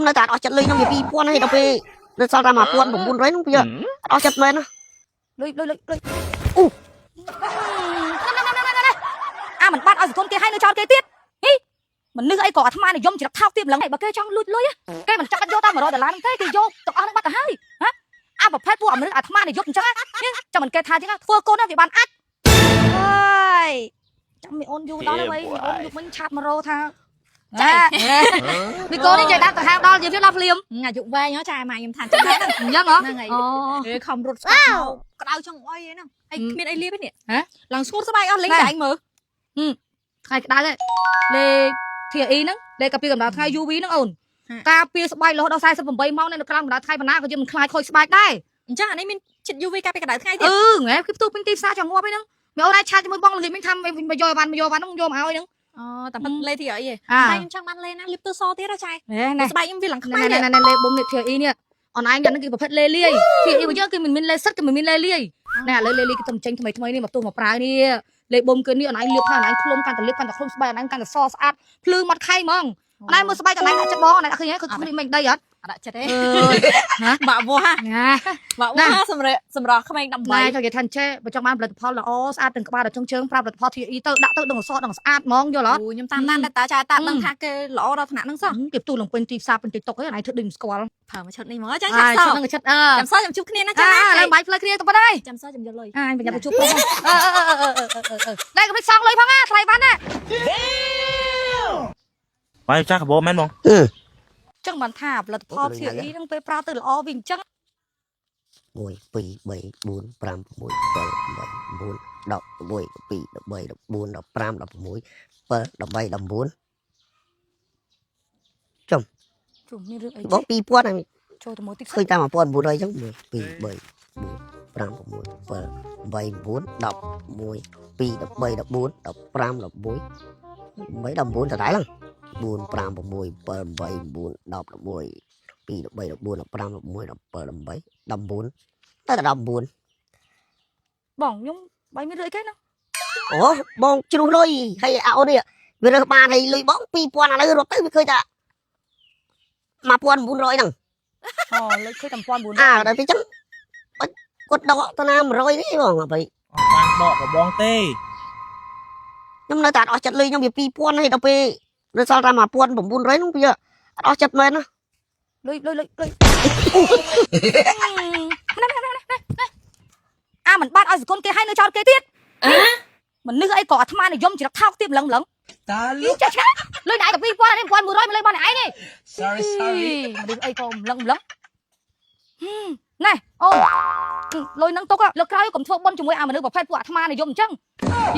នៅតែអត់អស់ចិត្តលុយខ្ញុំវា2000ហើយដល់ពេលនៅសល់តែ1900ហ្នឹងវាអត់អស់ចិត្តមែនណា លុយលុយលុយលុយ អូ អាមិនបានឲ្យសង្គមគេឲ្យនៅចោលគេទៀតហីមនុស្សអីក៏អាត្មានិយមច្រឹកថោកទៀតម្លឹងហើយបើគេចង់លួចលុយគេមិនចាំបាច់យកតែ100ដុល្លារហ្នឹងទេគេយកទាំងអស់ហ្នឹងបាត់ទៅហើយហ៎អាប្រភេទពួកអាមនុស្សអាត្មានិយមអញ្ចឹងណាចាំមិនគេថាអញ្ចឹងធ្វើកូនវាបានអាចហើយចាំមីអូនយូរដល់ហើយមីអូនយូរមិញឆាតមករោថាចាមីកូននេះនិយាយដាក់ទៅហាងដល់និយាយដល់ភ្លាម អាយុវែងហ៎ចាម៉ាខ្ញុំថាចឹងហ្នឹង អញ្ចឹងហ៎ ហ្នឹងហើយ អូ ហេខំរត់ស្កាត់មកក្តៅចង់អុយហ្នឹងអីគ្មានអីលាបទេនេះ ហ៎ ឡើងស្ងួតស្បែកអស់លេងតែឯងមើល ថ្ងៃក្តៅហ្នឹងលេខ TE ហ្នឹងលេខកាពីកម្ដៅថ្ងៃ UV ហ្នឹងអូនការពារស្បែករហូតដល់48ម៉ោងនៅក្រោមកម្ដៅថ្ងៃបណ្ណាក៏យើងមិនខ្លាចខូចស្បែកដែរ អញ្ចឹងអានេះមានចិត្ត UV កាពីកម្ដៅថ្ងៃទៀត អឺងែគឺផ្ទុះពេញទីផ្សារចង់ងាប់ឯហ្នឹងមីអូនអាចឆាតជាមួយបងល្ងាចមិញថាមកយកបានមកយកបានហ្នឹងយកមកឲ្យហ្នឹង អូតែប៉ិតលេទីអីទេ អា តែខ្ញុំចង់បានលេណាលាបទៅសទៀតហ៎ចា ណែណែ ស្បែកខ្ញុំវាឡើងខ្មៅ ណែ នេះ ណែណែលេប៊ុំនេះ TE នេះអនឯងយ៉ាងហ្នឹងគឺប្រភេទលេលាយ TE របស់យើងគឺមិនមានលេសិតគឺមិនមានលេលាយណែឥឡូវលេលាយគឺតែចេញថ្មីថ្មីនេះមកផ្ទុះមកប្រើនេះលេប៊ុំគឺនេះអនឯងលាបហើយអនឯងឃ្លុំកាន់តែលាបកាន់តែឃ្លុំស្បែកអនឯងកាន់តែសស្អាតភ្លឺមាត់ខៃហ្មងអនឯងមើលស្បែកអនឯងដាក់ចិត្តបងអនឯងដាក់ឃើញហ៎គឺឃ្លីមិនដីអត់ អត់ដាក់ចិត្តទេ អើយហ៎ បាក់វ៉ា ណា បាក់វ៉ាសម្រាប់សម្រាប់ក្មេង ណែ 18 ចង់និយាយថាអញ្ចេះបើចង់បានផលិតផលល្អស្អាតទាំងក្បាលដល់ចុងជើងប្រើផលិតផល TE ទៅដាក់ទៅដឹងសដឹងស្អាតហ្មងយល់អត់ អូខ្ញុំតាមដានដែរតាចាតាដឹងថាគេល្អដល់ថ្នាក់ហ្នឹងសោះ គេផ្ទុះលំពេញទីផ្សារពេញទីតុកឯងឯងធ្វើដូចមិនស្គាល់ ប្រើមួយឈុតនេះមកចា អា ចាំស ឈុតហ្នឹងឈុតអឺ ចាំសចាំជួបគ្នាណា អា ចាណា ឡើងបាយផ្លូវគ្នាទៅប៉ុណ្ណាហើយ ចាំសចាំយកលុយ អាប្រញាប់ទៅជួបផងអឺអឺអឺអឺអឺអឺណែកុំភ្លេចសងលុយផងណាថ្លៃវ៉ាន់ណា បាយចាស់កបោមែនបង អឺ ចឹងបានថាផលិតផល TE ហ្នឹងពេលប្រើទៅល្អវាអញ្ចឹង 1 2 3 4 5 6 7 8 9 10 11 12 13 14 15 16 17 18 19 ជុំមានរឿងអី បង2000ហ្នឹង ចូលទៅមើលតិច ឃើញតែ1900អញ្ចឹង1 2 3 4 5 6 7 8 9 10 1 2 13 14 15 16 8 19ដដែលហ្នឹង4 5 6 7 8 9 10 11 2 13 14 15 16 17 18 19តែ19 បងខ្ញុំបាយមានរឿងអីគេហ្នឹង អូបងជ្រុះលុយហើយអាអូននេះវារើសបានហើយលុយបង2000ឥឡូវរាប់ទៅវាឃើញថា1900ហ្នឹង អូលុយឃើញតែ1900 អាដល់ពេលចឹងគាត់ដកទៅណា100នេះបងអ្វី អត់បានដកកបងទេ ខ្ញុំនៅតែអត់អស់ចិត្តលុយខ្ញុំវា2000ហើយដល់ពេលនៅសល់តែ1900ហ្នឹងវាអត់អស់ចិត្តមែនណា លុយលុយលុយលុយអាមិនបានឲ្យសង្គមគេឲ្យនៅចោលគេទៀតមនុស្សអីក៏អាត្មានិយមច្រឹកថោកទៀតម្លឹងម្លឹង តា យីចេះឆ្ងាយលុយណែឯងតែ2000នេះ1100មកលុយបងឯងនេះ sorry sorry មនុស្សអីក៏ម្លឹងម្លឹងណែអូនលុយនឹងទុកលើកក្រោយកុំធ្វើបុណ្យជាមួយអាមនុស្សប្រភេទពួកអាត្មានិយមអញ្ចឹង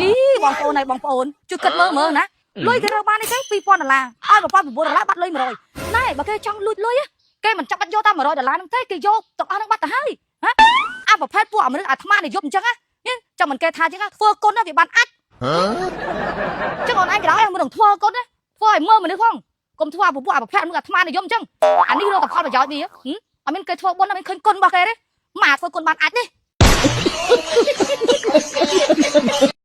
យីបងប្អូនហើយបងប្អូនជួយគិតមើលមើលណាលុយគេរើបាននេះគេ2000ដុល្លារឲ្យ1900ដុល្លារបាត់លុយ100ណែបើគេចង់លួចលុយគេមិនចាំបាច់យកតែ100ដុល្លារហ្នឹងទេគេយកទាំងអស់ហ្នឹងបាត់ទៅហើយហ៎អាប្រភេទពួកអាមនុស្សអាត្មានិយមអញ្ចឹងណាចាំមិនគេថាអញ្ចឹងធ្វើគុណវាបានអាចចឹងអូនឯងក្រោយមិននឹងធ្វើគុណណាធ្វើឲ្យមើលមនុស្សផងកុំធ្វើអាពួកអាប្រភេទមនុស្សអាត្មានិយមអញ្ចឹងអានេះរកតែផលប្រយោជន៍វាអត់មានគេធ្វើបុណ្យអត់មានឃើញគុណរបស់គេទេម៉ាធ្វើគុណបានអាចទេ